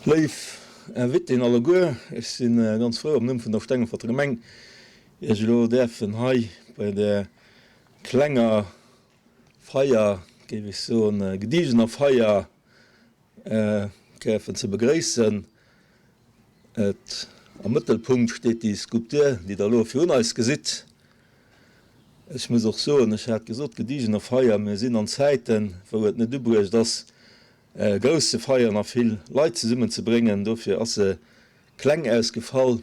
Léif Invitéen alleguer, ech si ganz frou am Numm vun der Stengeforter Gemeng Iech elo däerfen hei bei där klenger Feier, géif ech soen, gedigener Feier däerfen ze begréissen. Et am Mëttelpunkt steet déi Skulptur, déi Der elo virun eis gesitt. Ech muss och soen, ech hat gesot gedigener Feier, mir sinn an Zäiten, wou et net ubruecht ass, grouss ze feieren a vill Leit zesummen ze bréngen. Dofir ass se kleng ausgefall.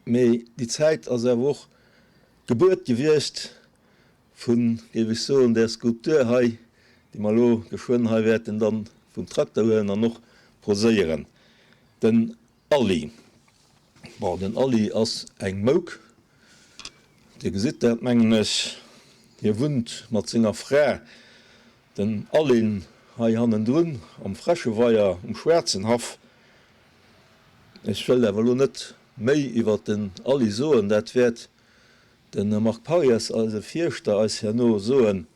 Mee déi Zäit ass awer och d'Gebuert gewiescht vun, géif ech soen, där Skulptur hei, déi mer elo geschwënn hei wäerten dann vum Trakter huelen an och poséieren. Den Ally. Bon, den Ally ass eng Mouk. Dir gesitt dat, mengen ech. Hie wunnt mat senger Fra Den Aline hei hannendrun am Fräscheweier um Schwaarzenhaff. Ech wëll awer elo net méi iwwert den Aly soen, dat wäert de Marc Parries, eise Fierschter, eis herno soen,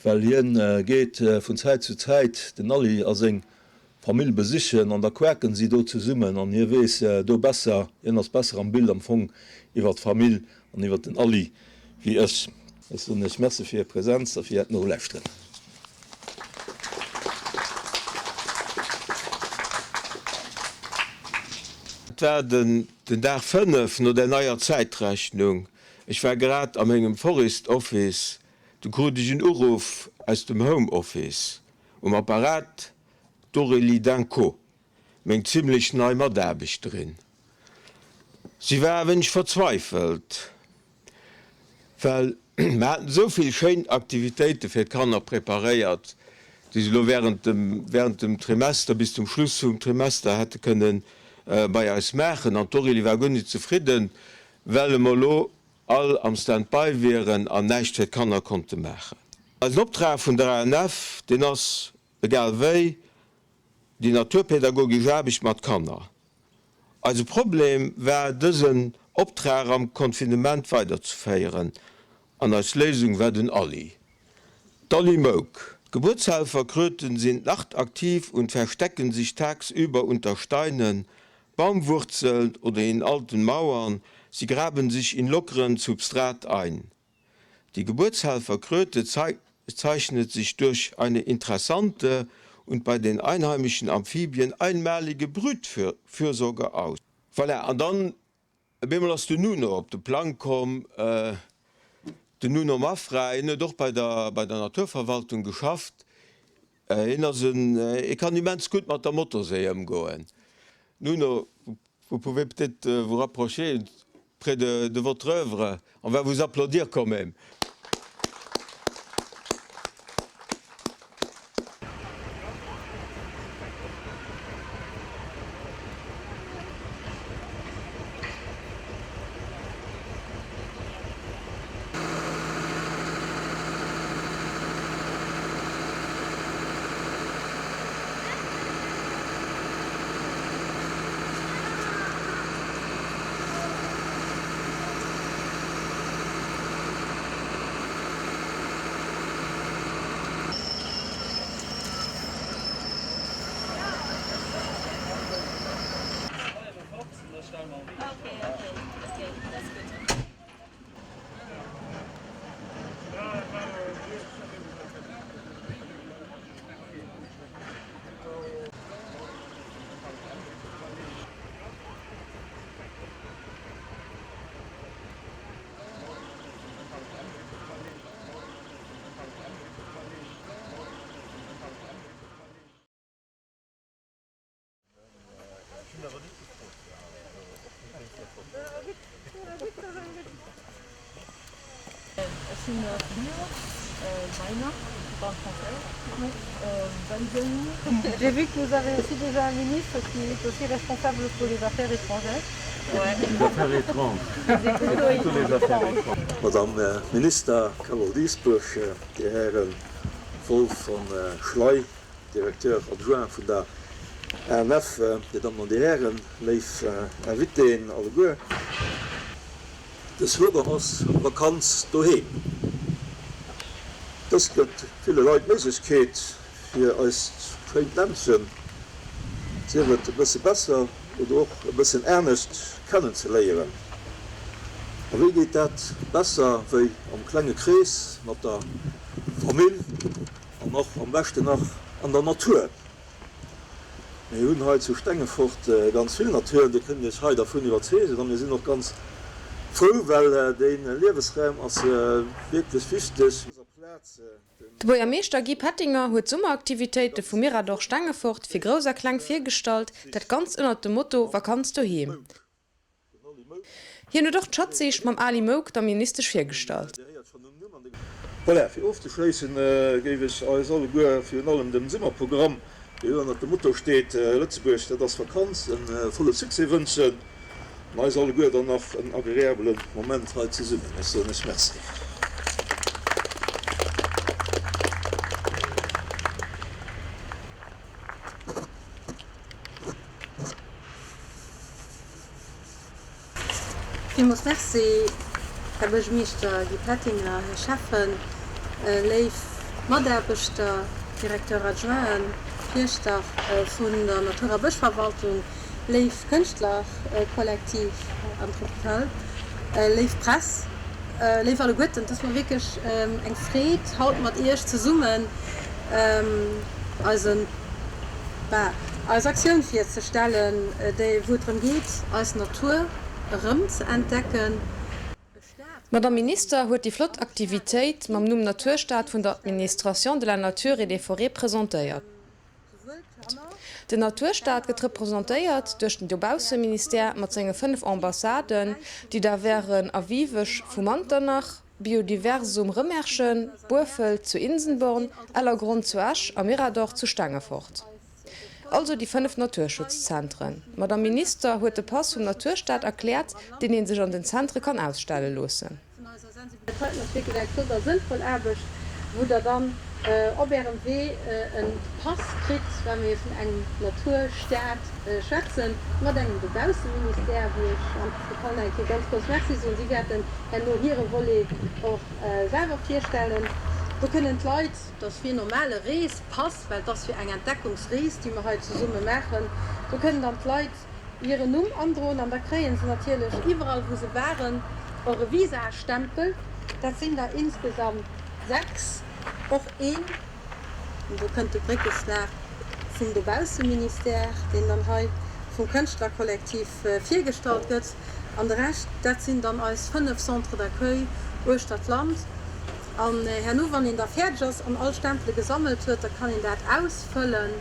well hien geet vun Zäit zu Zäit den Aly a seng Famill besichen an da quaken si do zesummen an hie weess do besser, hien ass besser am Bild am Fong iwwert d'Famill an iwwert den Aly wéi ech. Ech soen Iech Merci fir Är Präsenz a fir Äert Nolauschteren. Et war den Dag 5 no der neier Zäitrechnung. Ech war grad a mengem Forest Office, du krut ech en Uruff aus dem Home Office. Um Apparat d'Aurélie Danco, meng zimlech nei Mataarbechterin. Si war e wéineg verzweifelt, well mer haten esou vill schéin Aktivitéite fir d'Kanner preparéiert, déi se elo während dem, während dem Trimester bis zum Schluss vum Trimester hätte kënne bei eis maachen. An d'Aurélie war guer net zefridden, well mer elo all am Stand-by wieren an näischt fir d'Kanner konnte maachen. Eisen Optrag vun der ANF, deen ass, egal wéi, déi naturpädagogesch Aarbecht mat Kanner. Eise Problem war, dësen Optrag am Confinement weiderzeféieren an eis Léisung war den Ally. D'Ally Mouk. Geburtshelferkröten sind nachtaktiv und verstecken sich tagsüber unter Steinen, Baumwurzeln oder in alten Mauern, sie graben sich in lockeren Substrat ein. Die Geburtshelferkröte zeichnet sich durch eine interessante und bei den einheimischen Amphibien einmalige Brutfürsorge aus. Voilà, an dann op eemol ass den Nuno op de Plang komm, den Nuno Mafra, hien huet och bei der bei der Naturverwaltung geschafft. Hien ass en, hie kann immens gutt mat der Motorséi ëmgoen. Nuno, vous pouvez peut-être vous rapprocher près de de votre œuvre, on va vous applaudir quand même. Ech sinn Lio Weiner, je parle français. J'ai vu que vous avez aussi déjà un ministre qui est aussi responsable pour les affaires étrangères. Les affaires étranges. C'est plutôt les affaires étranges. Madame Minister Carole Dieschbourg, Dir Häre Wolff an Schley, Directeur adjoint vun der ANF, Dir Dammen an Dir Hären, léif Invitéen alleguer. De Slogan ass Vakanz doheem. Dëst gëtt ville Leit d'Méiglechkeet fir eist schéint Ländchen. Sief et e bësse besser oder och e bëssen anescht kennen ze léieren. A wéi geet dat besser wéi am klenge Krees mat der Famill an och am beschten nach an der Natur. Mir hunn hei zu Stengefort ganz vill Natur, Dir kënnt Iech hei dervun iwwerzeegen a mir sinn och ganz frou, well dee Liewesraum ass wierklech wichteg. De Buergermeeschter Guy Pettinger huet d'Summeraktivitéite vum Mirador Stengefort fir Grouss a Kleng virgestallt, dat Ganzt ënnert dem Motto Vakanz doheem. Hien huet och d'Schatzsicht mam Ali Mouk der Ministesch virgestallt. Voilà, fir ofzeschléissen géif ech eis alleguer, virun allem dem Summerprogramm, dee jo ënnert dem Motto steet Lëtzebuerg, dat ass Vakanz, e volle Succès wënschen. An eis alleguer dann nach en agreabele Moment hei zesummen. Ech soen Iech Merci. Villmools Merci, Här Buergermeeschter Guy Pettinger, Här Schäffen, léif Mataarbechter, Directeur-adjointen, Fierschter vun der Natur a Bëschverwaltung, Léif Kënschtlerkollektiv Antropical, léif Press, léif alleguerten, et ass mer wierklech eng Freed haut mat Iech zesummen eisen, bah, eis Aktioun virzestellen, déi, wou et drëm geet, eis Natur erëm ze entdecken. D'Madame Minister huet déi flott Aktivitéit mam Numm Naturstad vun der Administration de la nature et des forêts presentéiert. Den Naturstaat gëtt representéiert duerch den Dobausseministère mat senge 5 Ambassaden, déi da wären a Wiwech vu Manternach, Biodiversum Rëmerschen, Burfelt zu Insenborn, Ellergronn zu Esch a Mirador zu Stengefort. Also déi 5 Naturschutzzentren. D'Madame Minister huet de Pass vum Naturstaat erkläert, deen ee sech an den Zentre kann ausstelle loossen. Vun eiser Sensibilitéit. Dat ass wierklech eng flott a sënnvoll Aarbecht, wou Der dann op Ärem Wee e Pass kritt, wa mir vun engem Naturstaat schwätzen, mat engem Dobausseministère, wou ech am Detail nach eng Kéier ganz grouss Merci soen. Si wäerten herno hire Volet och selwer virstellen. Do kënnen d'Leit, dat ass wéi en normale Reespass, well et ass jo eng Entdeckungsrees, déi mer hei zesumme maachen, do kënnen dann d'Leit hiren Numm androen an da kréien se natierlech iwwerall wou se waren och e Visastempel. Dat sinn der insgesamt 6, och een, an do kënnt de Bréckeschlag vum Dobausseministère, deen dann hei vum Kënschtlerkollektiv virgestallt gëtt, an de Rescht dat sinn dann eis 5 Centres d'accueil uechter d'Land. An herno wann een da fäerdeg ass an all Stempele gesammelt huet, da kann een dat ausfëllen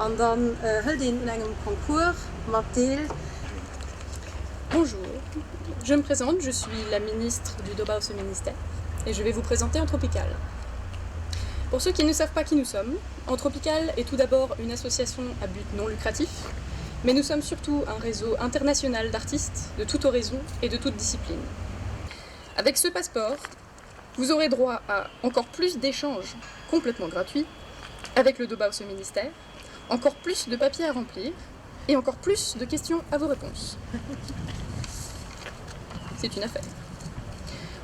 an dann hëlt een un engem Concours mat deel. Bonjour, je me présente, je suis la ministre du Dobausseministère et je vais vous présenter Anthropical. Pour ceux qui ne savent pas qui nous sommes, Anthropical est tout d'abord une association à but non lucratif, mais nous sommes surtout un réseau international d'artistes de tout horizon et de toute discipline. Avec ce passeport, vous aurez droit à encore plus d'échanges complètement gratuits avec le Dobaus ministère, encore plus de papiers à remplir et encore plus de questions à vos réponses. C'est une affaire.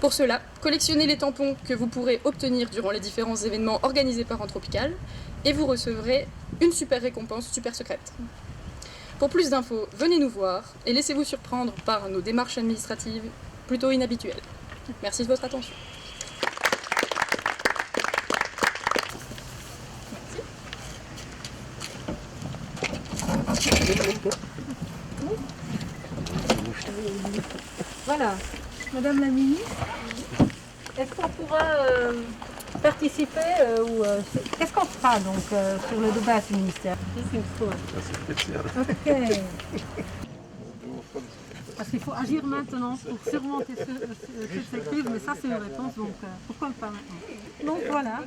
Pour cela, collectionnez les tampons que vous pourrez obtenir durant les différents événements organisés par Anthropical et vous recevrez une super récompense super secrète. Pour plus d'infos, venez nous voir et laissez-vous surprendre par nos démarches administratives plutôt inhabituelles. Merci de votre attention. Voilà. Madame la ministre, est-ce qu'on pourra euh, participer euh, ou euh, qu'est-ce qu'on fera donc euh, sur le débat du ministère okay. Parce qu'il faut agir maintenant pour surmonter ce, ce, cette crise, mais ça c'est une réponse, donc euh, pourquoi pas maintenant Donc voilà.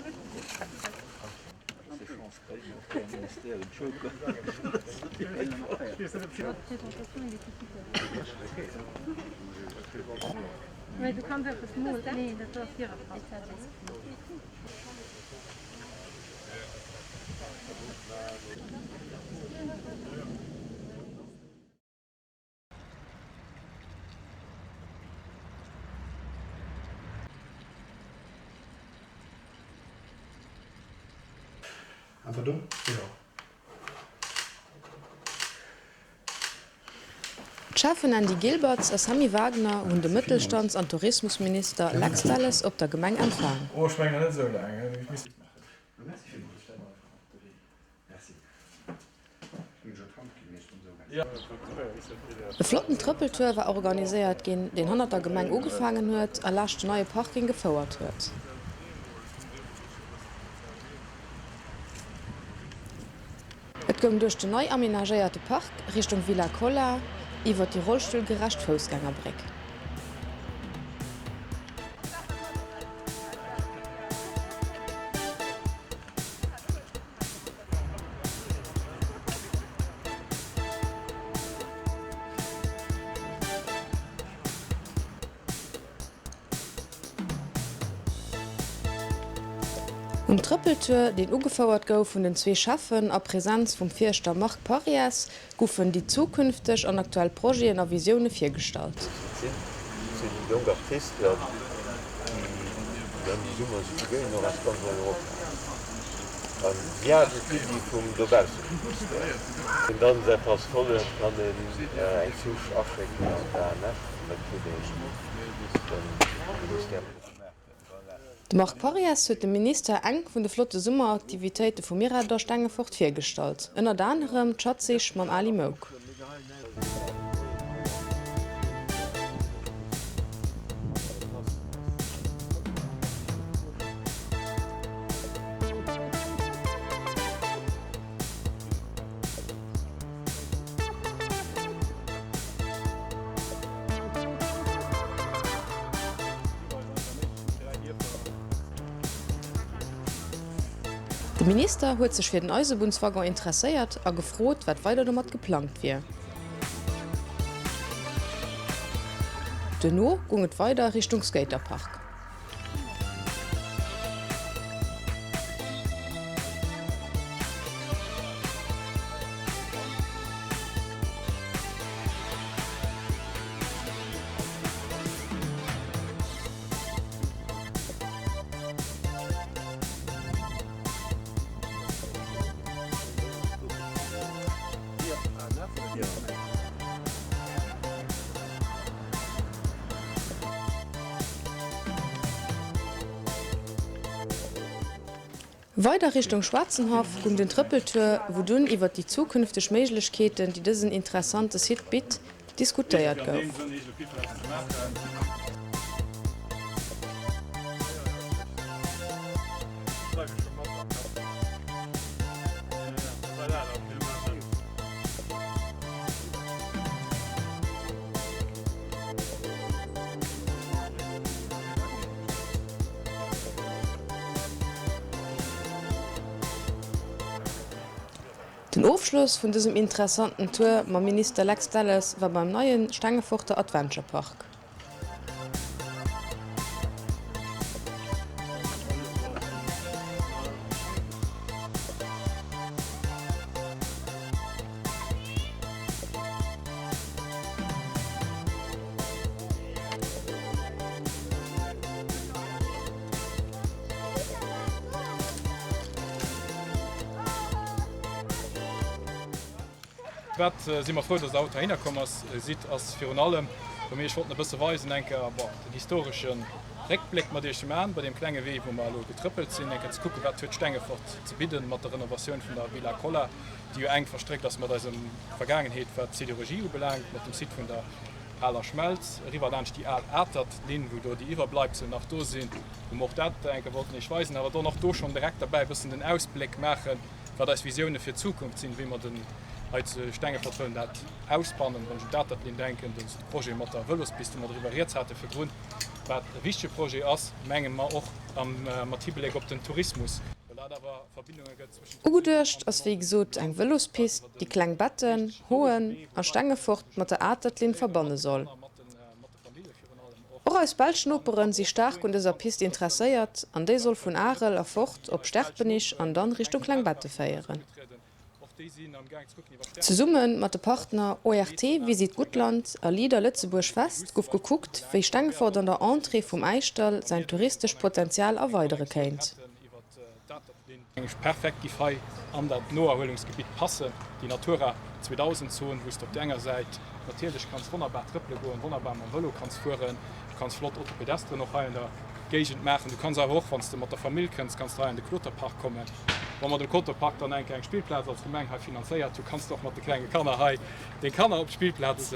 Einfach do? Jo. D'Schäffen Andy Gilbertz a Sammy Wagner hunn de Mëttelstands an Tourismusminister Lex Delles op der Gemeng empfaang. E flotten Trëppeltour war organiséiert ginn, deen hannert der Gemeng ugefaangen huet a laascht den neie Parking gefouert huet. Et goung duerch den nei amenagéierte Park Richtung Villa Kolla iwwer déi rollstullgerecht Foussgängerbréck. Um Trëppeltour, deen ugefouert gouf vun den zwee Cheffen a Presenz vum Fierschter Marc Parries, goufen déi zukünfteg an aktuell Projeten a Visioune virgestallt. Et sinn jonk Artisten, déi dann déi Summer si gewéinen och aus ganz Europa. An si haten d'Iddi vum Dobausseministère. Wien dann säi Pass voll huet, kann een eng Souche aschécken an d'ANF an da kritt een de Ministère. De Marc Parries huet dem Minister eng vun de flotte Summeraktivitéite vum Mirador Stengefort virgestallt, ënnert anerem d'Schatzsich mam Ali Mouk. De Minister huet sech fir den Eisebunnswaggon interesséiert a gefrot, wat weider domat geplangt wier. Duerno goung et weider Richtung Skaterpark. Weider Richtung Schwaarzenhaff gung den Trëppeltour, wou dunn iwwert déi zukünfteg Méiglechkeeten, déi dësen interessante Site bitt, diskutéiert gouf. Den Ofschloss vun dësem interessanten Tour mam Minister Lex Delles war beim neie Stengeforter Adventure Park. Wat si mer frou, dass Der haut heihinner komm ass, sidd, ass virun allem, well mir Iech wollten e bësse weisen, eng Kéier, bon, den historesche Réckbléck mat Iech ze maachen, bei deem klenge Wee, wou mer elo getrëppelt sinn, eng Kéier ze kucken, wat huet Stengefort ze bidden mat der Renovatioun vun der Villa Kolla, déi jo enk verstréckt ass mat eiser Vergaangenheet, wat d'Siderurgie ubelaangt, mat dem Site vun der aler Schmelz, eriwwer laanscht déi al Atert-Linn, wou do déi Iwwerbleibsel nach do sinn, wou mer och dat eng Kéier wollten Iech weisen, awer dann och do schonn direkt derbäi e bëssen den Ausbléck maachen, wat eis Visioune fir d'Zukunft sinn, wéi mer den hei zu Stengefort wëllen dat ausbannen, wann ech un d'Atertlinn denken, de Projet mat der Vëlospist, wou mer driwwer rieds hate virdrun, wat e wichtege Projet ass, menge mer, och mat Hibléck op den Tourismus, well dat awer Verbindunge gëtt zwëschent de Ugeduecht ass wéi gesot eng Vëlospist, déi Klengbetten, Hoen a Stengefort mat der Atertlinn verbanne soll. Och eis belsch Noperen si staark un dëser Pist interesséiert an déi soll vun Arel erfort op Sterpenich an dann Richtung Klengbette féieren. Zesumme mat de Partner ORT Visit Guttland a Leader Lëtzebuerg West gouf gekuckt, wéi Stengefort an der Entrée vum Äischdall säin touristescht Potenzial erweidere kéint. Deen eng perfekt giff hei an dat Noerhuelungsgebitt passen, déi Natura 2000 Zon, wou s de op der enger Säit natierlech kanns wonnerbar trëppele goen, wonnerbar mam Vëlo kanns fueren, du kanns flott Autopedestren och hei an der Géigend maachen, du kanns awer och, wann s de mat der Famill kënns, kanns de hei an de Kloterpark kommen. Wa mer dem Kloterpark dann eng Kéier eng Spillplaz als Gemeng hei finanzéiert hu, kanns de och mat de klenge Kanner hei deng Kanner op d'Spillplaz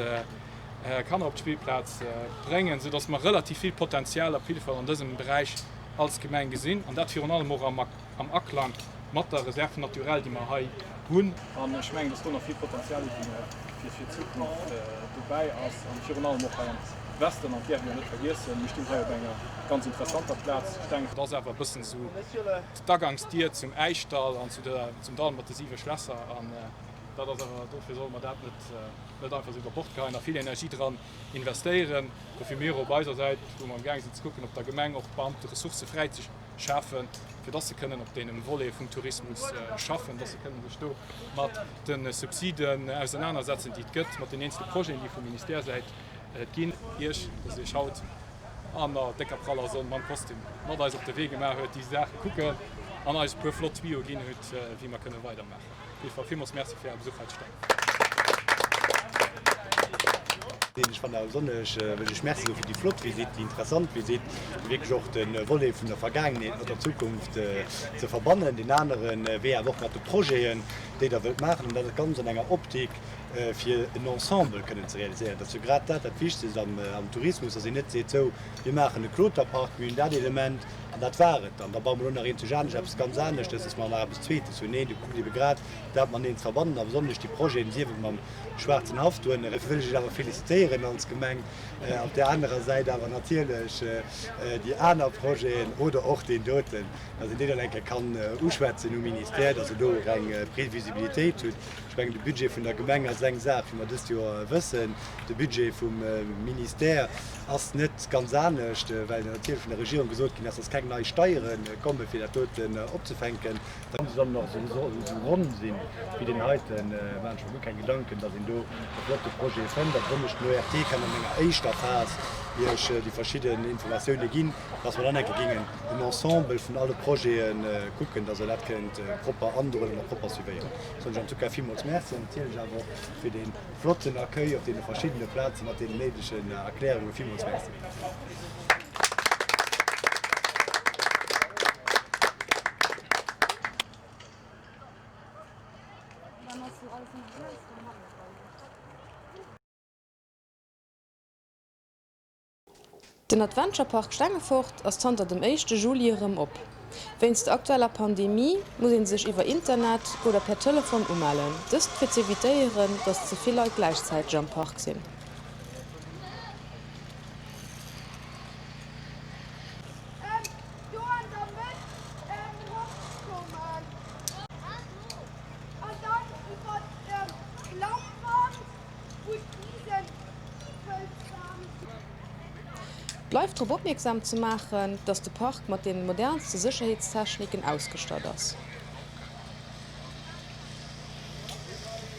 Kanner op d'Spillplaz bréngen, soudass mer relativ vill Potenzial op jidde Fall an dësem Beräich als Gemeng gesinn, an dat virun allem och am Aklang mat der Réserve naturelle, déi mer hei hunn. An ech mengen, dass do nach vill Potenzial fir d'Zukunft dobäi ass, a virun allem och hei am Westen, an d'däerf een jo net vergiessen, mir stinn hei op enger ganz interessanter Plaz. Ech denken, et ass awer e bëssen esou d'Agangsdier zum Äischdall an zum Dall mat de siwe Schlässer, an dat ass awer, dofir solle mer dat net einfach esou iwwer Bord geheien a vill Energie dran investéieren. Dofir mir op eiser Säit, wou mer am gaang sinn ze kucken, op der Gemeng och Beamte Ressourcë fräi ze schafen, fir dass se kënnen op deemem Volet vum Tourismus schaffen, dass se kënnen sech do mat de Subsiden ausernanersetzen, déi et gëtt, mat den eenzele Projeten, déi vum Ministère-Säit et ginn. Iech, dass Dir Iech haut an der décker praller Sonn mam Kostüm mat eis op de Wee gemaach huet, déi Saache kucken an eis e puer flott Tuyau ginn hutt, wéi mer kënne weidermaachen. Op jidde Fall villmools Merci fir Äre Besuch hei zu Stengefort. Ech fannen awer besonnesch, wëll ech Merci soe fir déi flott Visitt, déi interessant Visitt, fir wierklech och de Volet vun der Vergaangenheet mat der Zukunft ze verbannen, deen anere Wee awer och mat de Projeten, déi Der wëllt maachen, an dat ganz an enger Optik, fir en Ensemble kënnen ze realiséieren. Dat ass jo grad dat, dat Wichtegst am Tourismus, dass een net seet, sou, mir maachen e Kloterpark, mir hunn dat Element an dat war et dann, da baue mer elo nach eent zu Janesch, eppes ganz aneschtes, dass mer nach eppes Zweetes hunn. Neen, do kuckt ebe grad dat mateneen ze verbannen a besonnesch déi Projeten, sief et mam Schwaarzen Haff dohinner. Dofir wëll ech Iech awer félicitéieren als Gemeng. Op där anerer Säit awer natierlech déi aner Projeten oder och deen doten, dass een déi dann eng Kéier kann uschwätzen um Ministère, dass Der do och eng Previsibilitéit hutt. Ech mengen, de Budget vun der Gemeng ass eng Saach, wéi mer dëst Joer wëssen. De Budget vum Ministère ass net ganz anescht, well natierlech vun der Regierung gesot ginn ass, dass keng nei Steiere komme fir dat doten opzefänken. Wa se dann nach esou ronn sinn wéi deen heiten, maachen ech mer guer keng Gedanken, dass een do e flotte Projet fënnt. A besonnesch den ORT kann an enger éischter Phas Iech déi verschidden Informatioune ginn, dass mer dann enke géingen en Ensemble vun alle Projete kucken, dass Der dat kënnt propper androen an och propper suivéieren. Soen ech en tout cas villmools Merci an natierlech awer och fir dee flotten Accueil op deene verschiddene Plaze mat deenen néidegen Erklärungen. Villmools Merci. Den Adventure Park Stengefort ass zanter dem éischte Juli erëm op. Wéinst der aktueller Pandemie muss ee sech iwwer Internet oder per Telefon umellen, dëst fir z'evitéieren, datt ze vill Leit gläichzäiteg am Park sinn. Bleift drop opmierksam ze maachen, dass de Park mat den modernste Sécherheetstechniken ausgestatt ass.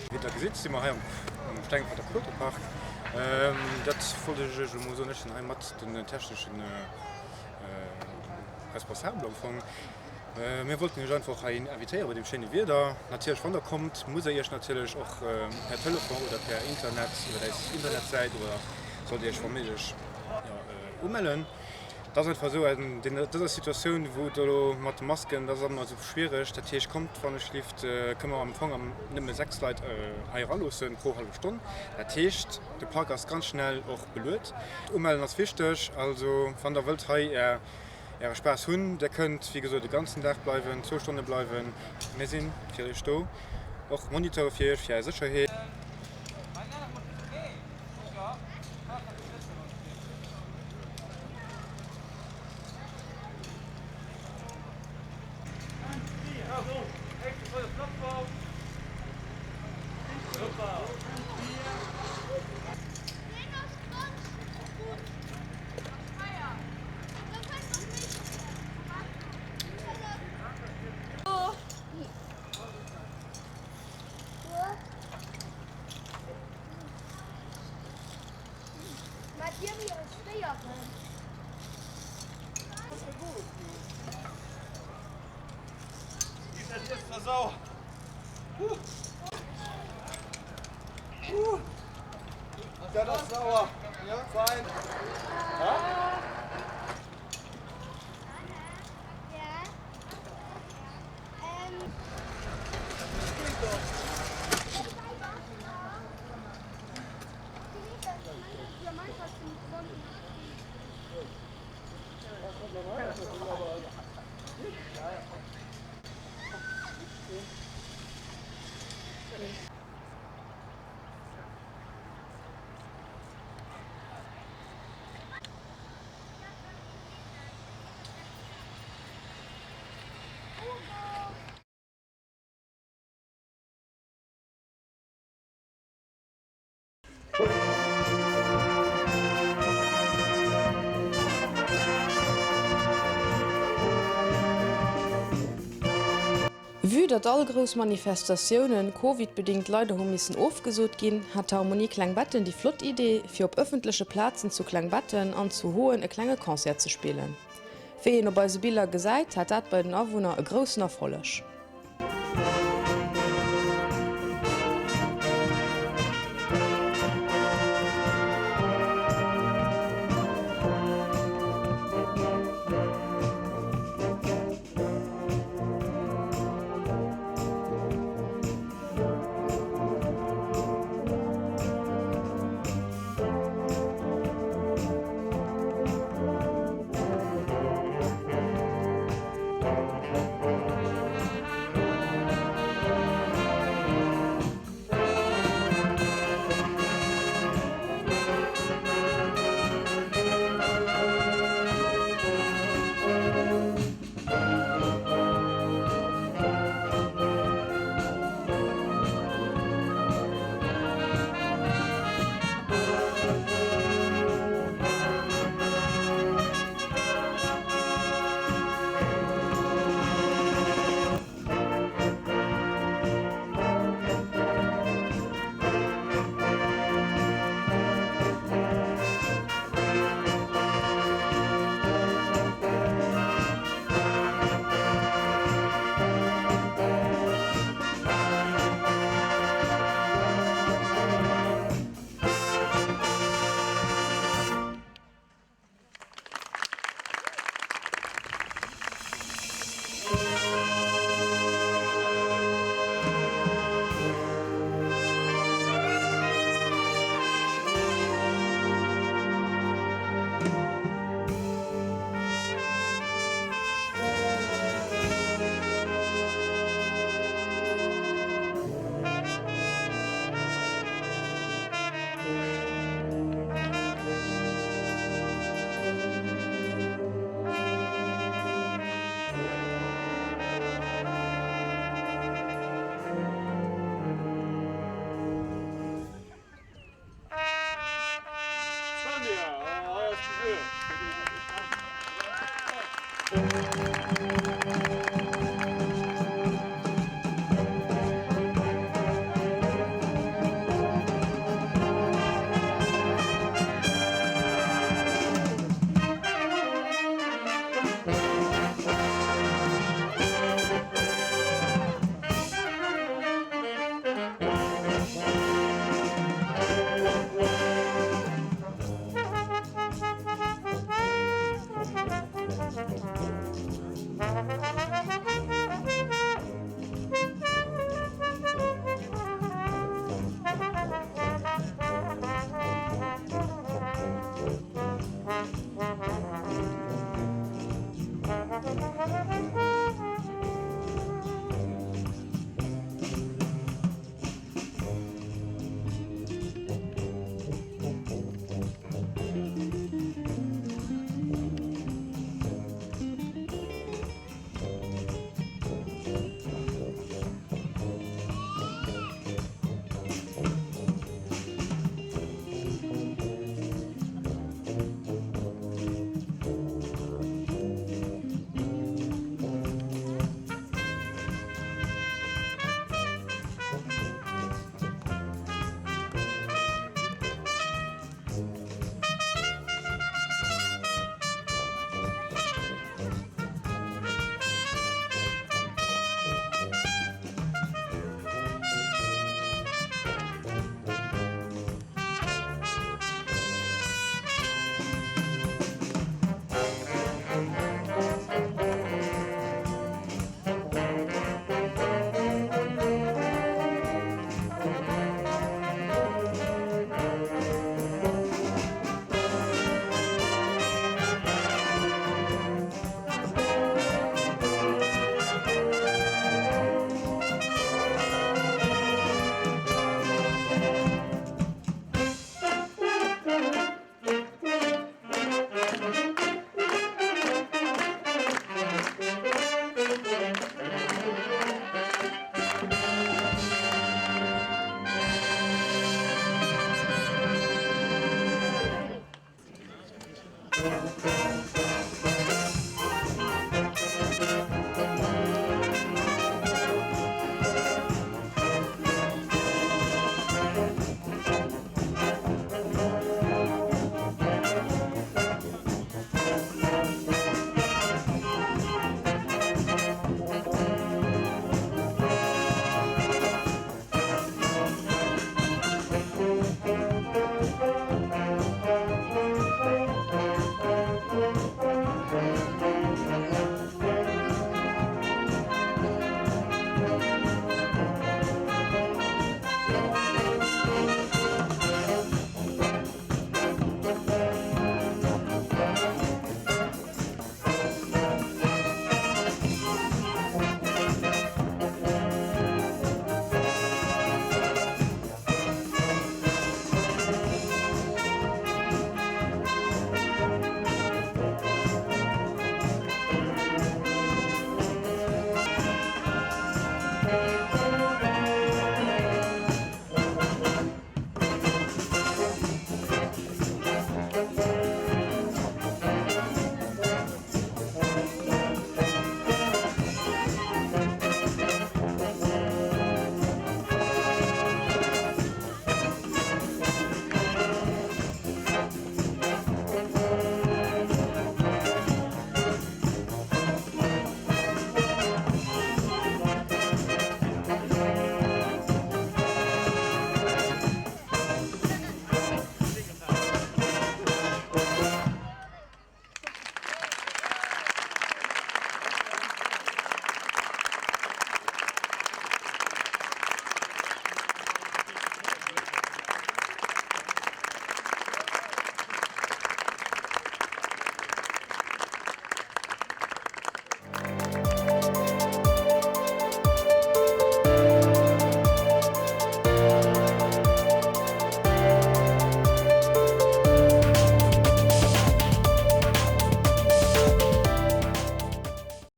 Wéi der gesitt si mer hei am Stengefort Kloterpark. Dat wollt ech iech elo mol soen, ech sinn hei mat den techneschen Responsabel am Fong. Mir wollten iech einfach hei invitéieren bei deem schéine Wieder. Natierlech wann der kommt, musst der iech natierlech och per Telefon oder per Internet iwwer eis Internetsäit oder sollt dir iech wa méiglech jo umellen. Et ass einfach esou an dëser Situatioun wou et elo mat de Masken, dat ass ëmmer esou schwiereg. Dat heescht kommt wann ech lift, kënne mer am Fong nëmme 6 Leit hei eraloossen pro hallef Stonn. Dat heescht de Park ass ganz schnell och beluet. Umellen ass wichteg, also wann der wëllt hei är Äre Spaass hunn. Dir kënnt wéi gesot de ganzen Dag bleiwen, zwou Stonne bleiwen. Mir si fir Iech do, och Moniteure fir Iech, fir Är Sécherheet. Dëst war sauer. Dat ass sauer. Fein. Vue datt all grouss Manifestatiounen Covid-bedingt leider hu missen ofgesot ginn, hat d'Harmonie Klengbetten déi flott Idee, fir op ëffentleche Plazen zu Klengbetten an zu Hoen e klenge Concert ze spillen. Wéi een op eise Biller gesäit, hat dat bei den Awunner e groussen Erfolleg.